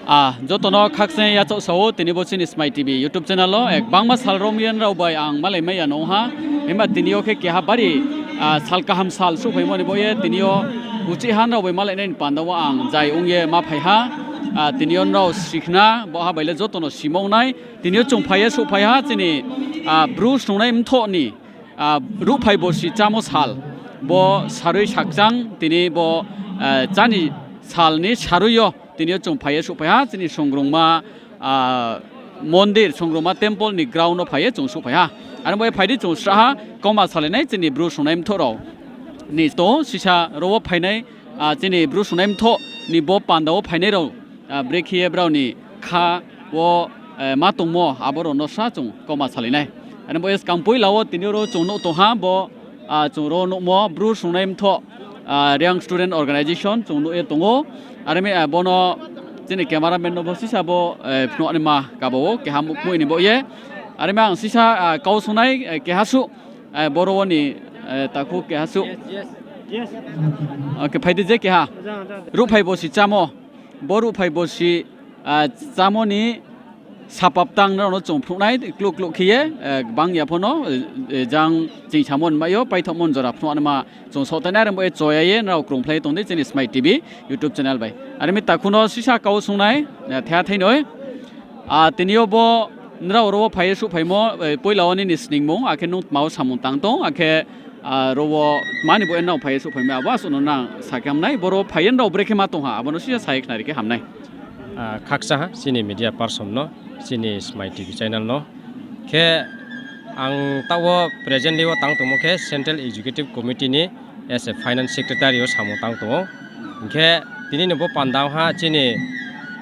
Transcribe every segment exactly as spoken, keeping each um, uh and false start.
Ah, joto no khakchang yachaoh sa ou, tini bo chini Smai T V YouTube channel wo, eh, gbangma sal rom ye nrao bai ang malai mai ya nung ha. Himba tini yo khe keha bari, ah, sal kaham sal souhphaimo ni bo ye, tini yo uchih ha nrao bai malai nai ni panda wo ang zai ong ye ma phai ha. Ah, tini yo nrao sikhna, bo ha bai le joto no simo ong nai. Tini yo chung phai ye souhphai ha, chini, ah, Bru Snungnai Mthoh ni, ah, ruhphai borsi chámo sal, bo sarui sakchang, tini bo, ah, cháni sal ni sarui yo, tini yo chung phai ye souhphai ha, chini Songrungma, ah, mondir, Songrungma temple ni ground wo phai ye chung souhphai ha. Are bo ye phai di chung srah ha, kauma salai nai chini Bru Snungnai Mthoh rao ni to sisa ro wo phainai, ah, chini Bru Snungnai Mthoh ni bo panda wo phainai rao, ah, brekhe ye brao ni kha wo, eh, ma tongmo, abo rao no sa chung kauma salai nai. Are bo ye skang poila wo tini ro chung nuh tong ha, bo, ah, chung ro nuhmo Bru Snungnai Mthoh, ah, Reang Student Organisation chung nuh ye tong ou. Are mi, ah, bo no chini cameraman no bo sisa bo, eh, phnuh ni ma kaba ou, keha mukmui ni bo ye. Are mi ang sisa, ah, kau sungnai, eh, keha suh, eh, boro wo ni, eh, takhu keha suh. Oke, phai di je keha. Ruhphai borsi chámo. Bo ruhphai borsi, ah, chámo ni sapa btang rao no chung phnuh nai, kluh kluh khe ye, eh, gbang ya pho no, eh, jang ching samo ni mai yo, paithaohmo ni jora phnuh ni ma chung sohthai nai, are bo ye choya ye nrao krungphlai tong di chini Smai T V YouTube channel bai. Are mi takhu no sisa kau sungnai, eh, thaiha thainoi. Ah, tini yo bo nrao ro wo phai ye souhphaimo, eh, poila wo nini sningmung, akhe nung tma wo samung tang tong, akhe, ah, ro wo tma ni bo ye nrao phai ye souhphaimo, abo asuh no nang sa khe ham nai, boro phai ye nrao brekhe ma tong ha, abo no sisa sa ye khnari khe ham nai. Ah, khakchang ha chini media person no, chini Smai T V channel no. Khe ang taoh wo presently wo tang tongmo khe Central Executive Committee ni as a Finance Secretary wo samung tang tong ou. Hing khe tini ni bo panda ha chini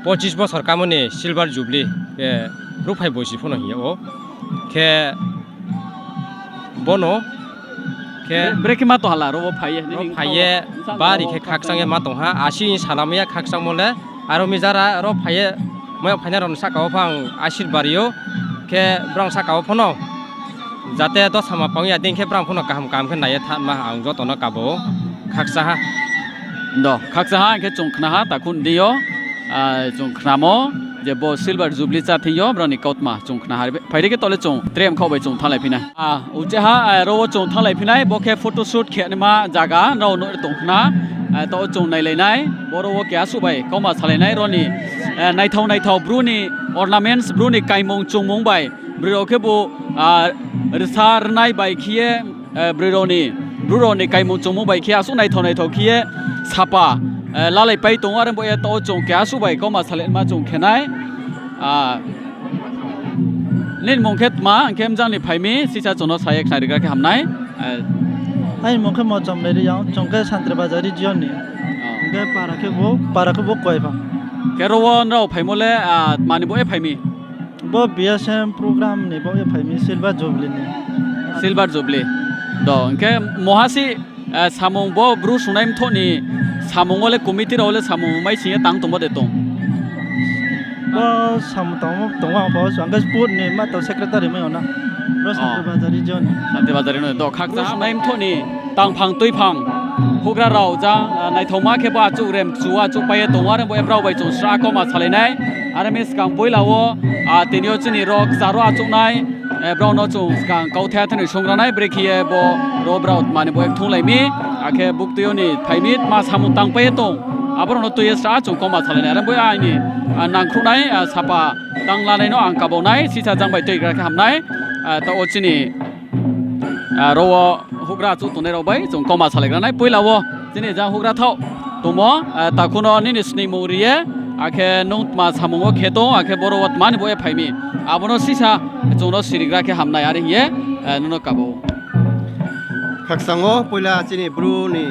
pochis bosor kamo ni Silver Jubilee, eh, ruhphai borsi pho no hing yag ou. Khe bono khe brekhe ma tong ha la, ro wo phai ye, ro phai ye bari khe khakchang ye ma tong ha, asi salamai ya khakchangmo le, aro mi jara ro phai ye, mai phainai rao ni sahka wo pho ang asirbad ri ou, khe brao sahka wo pho no jate dosa ma pang ya dei khe brao pho no kaham kaham khe nai ye thanngma ang joto no kaba ou, khakchang ha. Do, khakchang ha, hing khe chung khna ha, takhu ni deing yo, ah, chung khnamo, je bo Silver Jubilee chá thing yo, brao ni kautma chung khna ha, phai di khe taoh le chung tre mkhaoh bai chung thannglai phi nai. Ah, uchih ha, ah, ro wo chung thannglai phi nai, bo khe photoshoot khe naima zaga, nrao nuh ye tong khna, ah, taoh chung nailai nai, boro wo keha suh bai kauma salai nai, ro ni, eh, naithao naithao Bru ni ornaments, Bru ni kaimung chungmung bai, broi rao khebu, ah, rsa rnai bai khe ye, eh, broi rao ni, Bru rao ni kaimung chungmung bai khe asuh naithao naithao khe ye sapa, eh, lalaipai tong ou, are bo ye taoh chung keha suh bai kauma salai naima chung khe nai. Ah, nini mung khe tma, hing khe mjang ni phai mi, sisa chung no sa ye khnarigra khe ham nai. Eh, aini mung khe Mochom Mary Reang, chung khe Santri Bazar region ni. Hing khe para khe bo, para khe bo Kuaiphang. Khe ro wo nrao phaimo le, ah, tma ni bo ye phai mi? Bo B S M program ni bo ye phai mi, Silver Jubilee ni. Silver Jubilee. Do, hing khe moha si, eh, samung bo Bru Snungnai Mthoh ni samung wo le committee rao le samung maising ye tang tongmo de tong? Bo samung tangmo tong ang pho, ang khe sport ni ma tang secretary mai o na. Bro Santri Bazar region ni. Santri Bazar ni do khakchang ha. Bru Snungnai Mthoh ni tangphang tuiphang houhgra rao jang, ah, naithaoma khe bo achouh rem kchu achouhpai ye tong ou, are bo ye brao bai chung srah kauma salai nai. Are mi skang poila wo, ah, tini yo chini ro kchar wo achouhnai, eh, brao no chung skang kauthai thani songra nai, brekhe ye bo ro brao tma ni bo ye kthunglai mi, akhe buktui yo ni phai mi, tma samung tangpai ye tong, abo rao no tui ye srah chung kauma salai nai. Are bo ye aini, ah, nangkhruhnai, ah, sapa tanglanai no ang kaba nai, sisa jang bai tuigra khe ham nai, ah, taoh wo chini, ah, ro wo houhgra achouh tongnai rao bai chung kauma salaigra nai. Poila wo chini jang houhgra thaoh tongmo, ah, takhu no nini sningmung ri ye, akhe nung tma samung wo khe tong, akhe boro wo tma ni bo ye phai mi, abo no sisa chung no sirigra khe ham nai, are hing ye, ah, nung no kaba ou. Khakchang wo poila chini Bru ni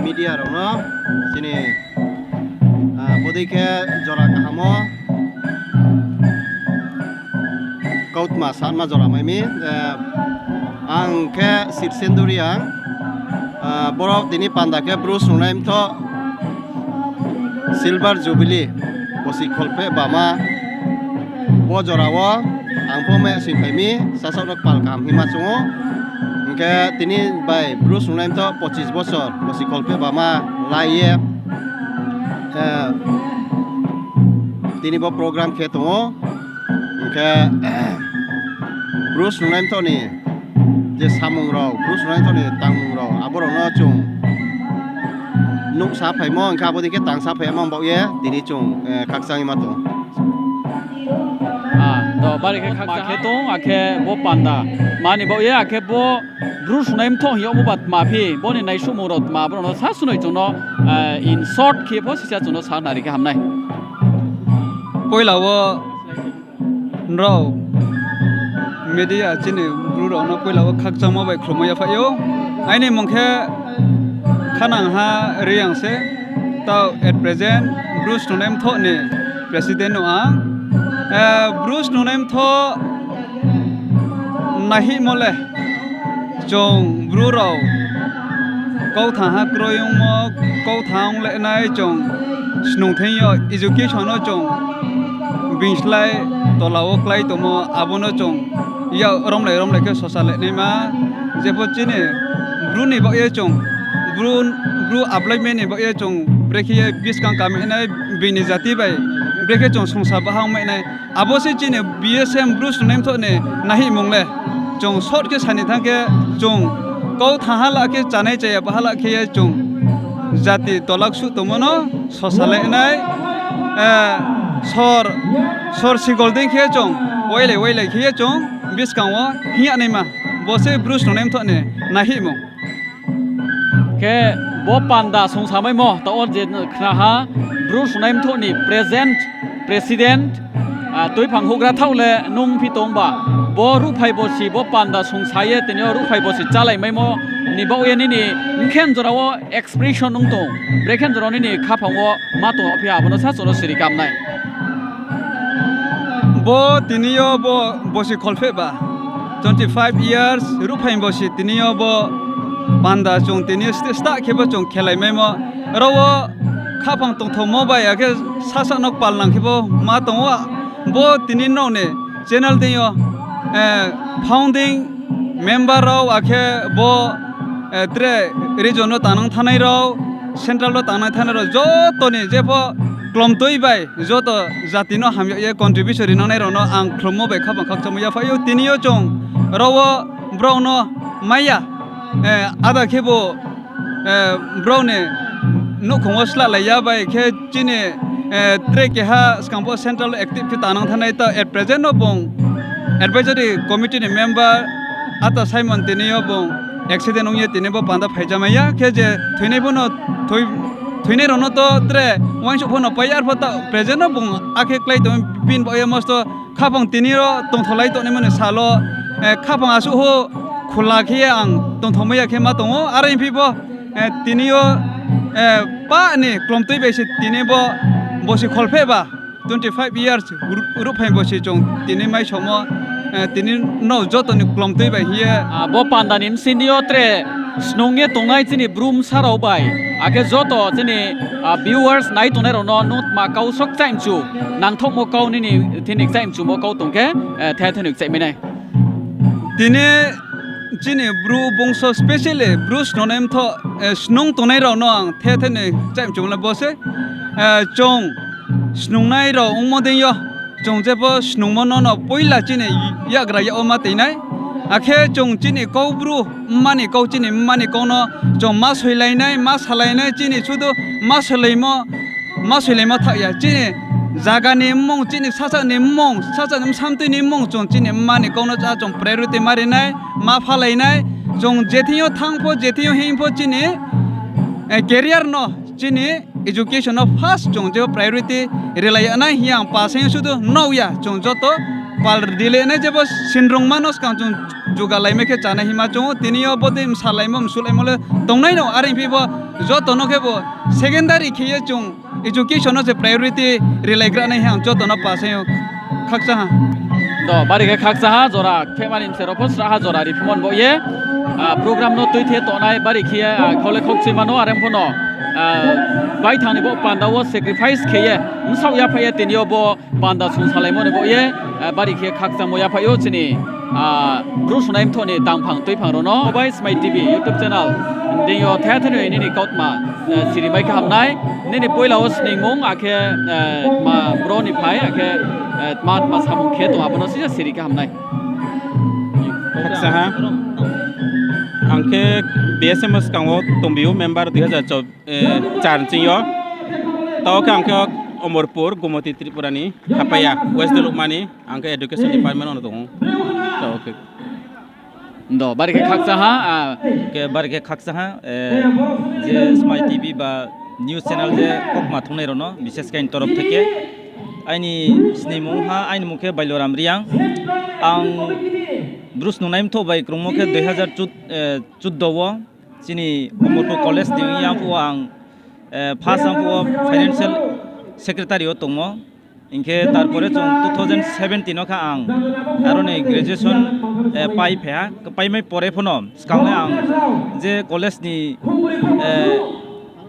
media rao no, chini, ah, bodei khe jora kaham wo kautma sanma jora mai mi, eh, ang khe Sirsendu Reang, ah, boro tini panda khe Bru Snungnai Mthoh Silver Jubilee bosi kholpheh bama, bo jora wo ang pho mai sing phai mi, sasaoh no kpal kaham hima chung ou. Hing khe tini bai Bru Snungnai Mthoh pochis bosor bosi kholpheh bama lai ye, eh, tini bo program khe tong ou. Hing khe Bru Snungnai Mthoh ni je samung rao, Bru Snungnai Mthoh ni tangmung rao, abo rao no chung nuhsa phaimo, hing khe abo dei khe tangsa phaimo baoh ye tini chung khakchang ye ma tong ou. Bari khe khakchang khe tong, akhe bo panda mani baoh ye, akhe bo Bru Snungnai Mthoh hing yagmo ba tma phi, bo ni naisuhmung rao tma, abo rao no sa sunoi chung no in short khe pho sisa chung no sa nari khe ham nai. Poila wo nrao media chini Bru rao no poila wo khakchangmo bai khlummo yaphaih ou. Aini mung khe Khanangha Reang se, taoh at present Bru Snungnai Mthoh ni president no ang. Bru Snungnai Mthoh naihihmo le, chung Bru rao kauthangha kroi ongmo, kauthang ong le nai chung snung thing yo education no chung bini slái tola wo klái tongmo, abo no chung yak romlai romlai khe sosa le naima. Jepho chini Bru ni baoh ye chung, Bru, Bru uploadment ni baoh ye chung brekhe ye buskang kami nai, bini jati bai brekhe chung songsa baha ongmai nai. Abo se chini B S M Bru Snungnai Mthoh ni naihihmung le. Chung short khe sa ni thanng khe, chung kauthangha la khe, chanai chaya baha la khe ye chung jati tola ksuh tongmo no sosa le nai, sor, sor sigol dei khe chung, wailai wailai khe ye chung buskang wo hing ya naima. Bo se Bru Snungnai Mthoh ni naihihmung. Khe bo panda sungsamaimo taoh wo je khna ha, Bru Snungnai Mthoh ni present president, tuiphang houhgra thaoh le nung phi tong ba, bo ruhphai bosi, bo panda sungsa ye tini yo ruhphai bosi chálaimaimo ni baoh ye nini mkhen jora wo expression ong tong, brekhen jora wo nini khaphang wo ma tong phi, abo no sa chung no siri kam nai. Bo tini yo bo bosi kholpheh ba, twenty five years ruhphai bosi tini yo bo panda chung tini yo sta khe bo chung khelaimaimo. Aro wo khaphang tongthomo bai akhe sasa no kpal nang khe bo ma tong ou. Bo tini nrao ni channel deing yo founding member rao akhe bo tre region no tangnang thanai rao, central no tangnang thanai rao, joto ni jepho klomtui bai joto jati no hamyag ye contribution rinangnai rao no ang khlummo bai khaphang khakchangmo yaphaih ou. Tini yo chung aro wo brao no mai ya, ada khebu brao ni nouhkhong wo slahlai ya bai khe chini tre keha skang pho central active khe tangnang thanai, taoh at present no bung advisory committee ni member, ata Simon tini yo bung accident ong ye tini bo panda phaijamai ya khe je thoinai pho no, thoinai rao no to tre uaingsouh pho no pai ya, arpho taoh present no bung akhe klái tong, bini baoh ye mosto khaphang tini yo tongtholai tongnaimo ni sal wo, khaphang asuh ho khula khe ye ang tongthomai ya khe ma tong ou. Are phi pho tini yo pa ni klomtui bai se tini bo bosi kholpheh ba twenty five years ruhphai bosi chung tini maisomo, tini no joto ni klomtui bai hing ye. Bo panda ni bsing yo tre snung ye tongnai chini Bru bsa rao bai, akhe joto chini viewers nai tongnai rao no nung tma kau sok kchaih mchu, nangthouhmo kau nini thini kchaih mchumo kau tong khe, the the ni kchaih mai nai. Tini chini Bru bungso specially Bru Snungnai Mthoh snung tongnai rao no ang the the ni kchaih mchumo le bo se, chung snungnai rao ongmo deing yo, chung jepho snungmo no no poila chini yakgra yak wo ma tui nai. Akhe chung chini Kau Bru, mma ni kau, chini mma ni kau no chung ma soilai nai, ma salai nai, chini sudu ma soilaimo, ma soilaimo thaoh ya. Chini zaga ni mmung, chini sasaoh ni mmung, sasaoh ni bsamtui ni mmung, chung chini mma ni kau no chung priority ma ri nai, ma phalai nai. Chung je thing yo thanng pho, je thing yo hing pho chini career no, chini education no first chung je priority rilai ya nai hing ye ang pa saing yo sudu nrao ya, chung joto pal rilai nai, jepho sinrungma no skang chung jugalai mai khe chánai hingma chung ou. Tini yo bodei bsalaimo msulaimo le tongnai no, are phi pho joto no khebu secondary khe ye chung education no se priority rilaigra nai hing ang joto no pa saing yo khakchang ha. Do, bari khe khakchang ha, jora phehmani bse rao pho srahha jora riphimo ni baoh ye program no tuithe tongnai bari khe ye khole khokchima no, are pho no baithang ni bo panda wo sacrifice khe ye bsaoh yaphaih ye tini yo bo panda sungsalaimo ni baoh ye bari khe khakchangmo yaphaih ou chini Bru Snungnai Mthoh ni tangphang tuiphang rao no. Bo bai Smai T V YouTube channel deing yo the the ni nini kautma siri mai khe ham nai. Nini poila wo sningmung akhe ma bro Ni phai, akhe, eh, tma tma samung khe tong, abo no sisa siri khe ham nai. Khakchang ha. Ang khe B S M o skang wo tongbi ou, member dui hazar char ni ching yo. Taoh khe ang khe Omorpur, Gomoti Tripura ni, Hapaiya, West Dolokma ni, ang khe education department wo no tong ou. Taoh khe. Ndo, bari khe khakchang ha, ah. Khe bari khe khakchang ha, eh, je Smai T V ba news channel je kokma thungnai rao no, bishesh khe aini torof theke. Aini snimung ha, aini mung khe Bailoram Reang. Ang Bru Snungnai Mthoh bai krungmo khe dui hazar chuddo wo, chini Omorpur college ni yang phuh wo ang, eh, first yang phuh wo financial secretary wo tongmo. Hing khe tarpore chung two thousand seventeen no kha ang aro ni graduation, eh, pai phai ha, paimai pore pho no skang le ang je college ni, eh,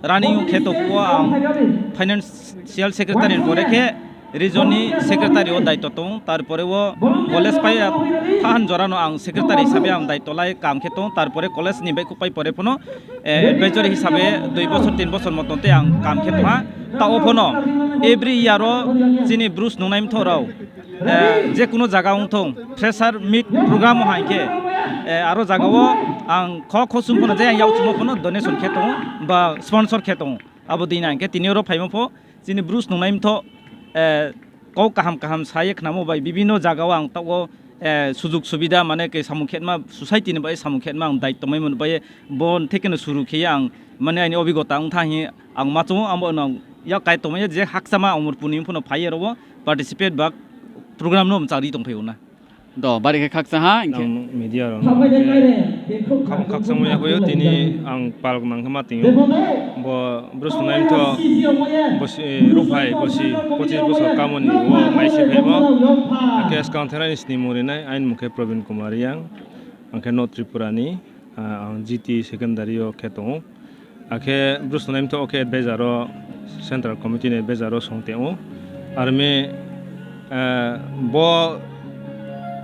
running khe tong phuh wo ang financial secretary ni pore khe region ni secretary wo daito tong, tarpore wo college pai ya thahan jora no ang secretary hisabe ang daito lai kam khe tong, tarpore college ni baihkhouh pai pore pho no, eh, advisory hisabe dui bosor tin bosor moton tei ang kam khe tong ha. Taoh wo pho no every year wo chini Bru Snungnai Mthoh rao, eh, je kuno zaga ong thung, fresher meet program wo hing khe, eh, aro zaga wo ang kho khosum pho no je ang yakchumo pho no donation khe tong ou, ba sponsor khe tong ou. Abo dei na hing khe tini oro phaimo pho, chini Bru Snungnai Mthoh, eh, kau kaham kaham sa ye khnamo bai bibino zaga wo ang taoh wo, eh, sujug subida mane khe samung khetma, society ni bai samung khetma ang daito maimo ni bai ye bo theke no suru khe ye ang mane aini obigota ong tha hing ye ang ma chung ou, abo no yak kai tongmai ye je khakchangma Omorpur ni pho no phai ye aro wo participate ba program no mchari tongphai ou na. Do, bari khe khakchang ha, hing khe. Nang media rao no khe khakchangmai ya phai ou, tini ang pal nang khe ma tong ou. Bo Bru Snungnai Mthoh bosi, ruhphai bosi pochis bosor kamoni wo mai se phaimo. Akhe skang thera ni snimung rinai, aini mung khe Probin Kumar Reang, ang khe North Tripura ni, ah, ang G T secondary yo khe tong ou. Akhe Bru Snungnai Mthoh wo khe advisor wo, central committee ni advisor wo song tong ou. Army, eh, bo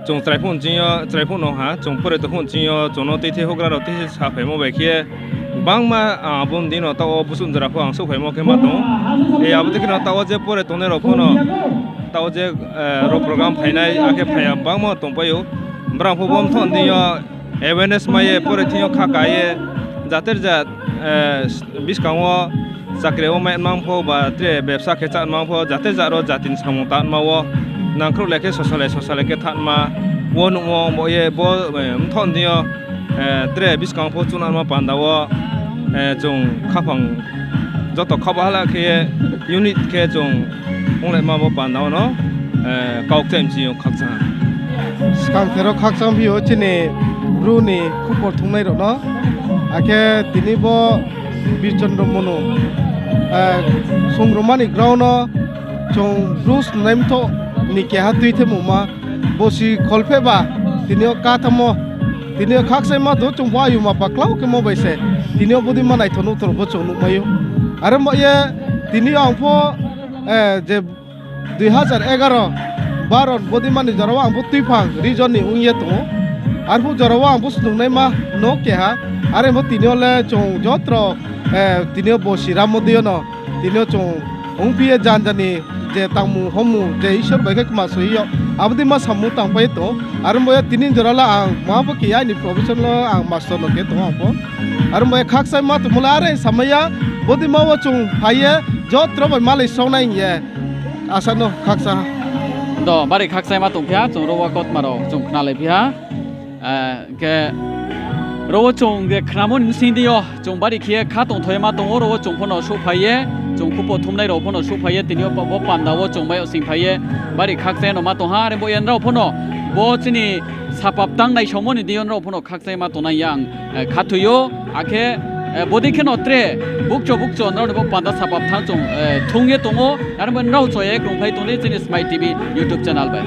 chung chrai phuh ni ching yo, chrai phuh no ha, chung pore tong phuh ni ching yo, chung no tuithe houhgra rao tuithe saphaimo bai khe, bangma, ah, abo ni deing no taoh wo busuh jora pho ang souhphaimo khe ma tong ou. E, abo dei khe no taoh wo je pore tongnai rao pho no, taoh wo je, eh, ro program phainai, akhe phai ya bangma tongpai ou. Brao pho bo mthoh ni deing yo, awareness mai ye, pore thing yo kha ka ye, jater jat, eh, buskang wo chakri wo mai mang pho ba tre bepsa khe chá mang pho, jater jat ro jati ni samung tangma wo nangkhruh le khe sosale sosale khe thanma wo nuhmo bo ye bo, eh, mthoh ni deing yo, eh, tre buskang pho chunama panda wo, eh, chung khaphang joto kha bahala khe ye unit khe chung onglaima bo panda wo no, eh, kau kchai mchi yo khakchang ha. Skang thero khakchang phi ou chini Bru ni khupor thungnai rao no. Akhe tini bo Birchandra Monu, eh, songruma ni ground no chung Bru Snungnai Mthoh ni keha tuithemungma bosi kholphehba tini yo kathamo, tini yo khakchangma tong ou, chung bo ayuma paklau khemo bai se tini yo bodei ma naithok nuhthor bo chung nuhmai ou. Are bo ye tini yo ang pho, eh, je dui hazar egaro, baro bodei ma ni jora wo ang pho tuiphang region ni ong ye tong ou. Arphuh jora wo ang pho snungnaima no keha. Are pho tini yo le chung jotro, eh, tini yo bosi ramo dei yo no tini yo chung ongphi ye janja ni je tangmung homung je Isor bai khe kma soi yo, abo dei ma samung tangpai ye tong ou. Are bo ye tini jora le ang ma pho khe ya, aini profession lo ang master no khe tong ou ang pho. Are bo ye khakchangma tongmo le are samai ya, bodei ma wo chung phai ye jotro bai malai sraonai hing ye asa no khakchang ha. Do, bari khakchangma tongphi ha, chung ro wo kautma rao chung khnalaiphi ha. Eh, khe ro wo chung je khnamo ni bsing di yo, chung bari khe ye kha tongthoi ye ma tong ou, ro wo chung pho no souhphai ye, chung khupo thumnai rao pho no souhphai ye, tini yo bo panda wo chung mai yag singphai ye, bari khakchang ye no ma tong ha, are bo ye nrao pho no, bo chini sapap tang naisaomo ni di yo nrao pho no khakchang ye ma tongnai ya ang, eh, khathoi ou, akhe, eh, bodei khe no tre, bukcho bukcho nrao ni bo panda sapap tang chung, eh, thung ye tong ou, are bo nrao choya ye krungphai tong di chini Smai T V YouTube channel bai.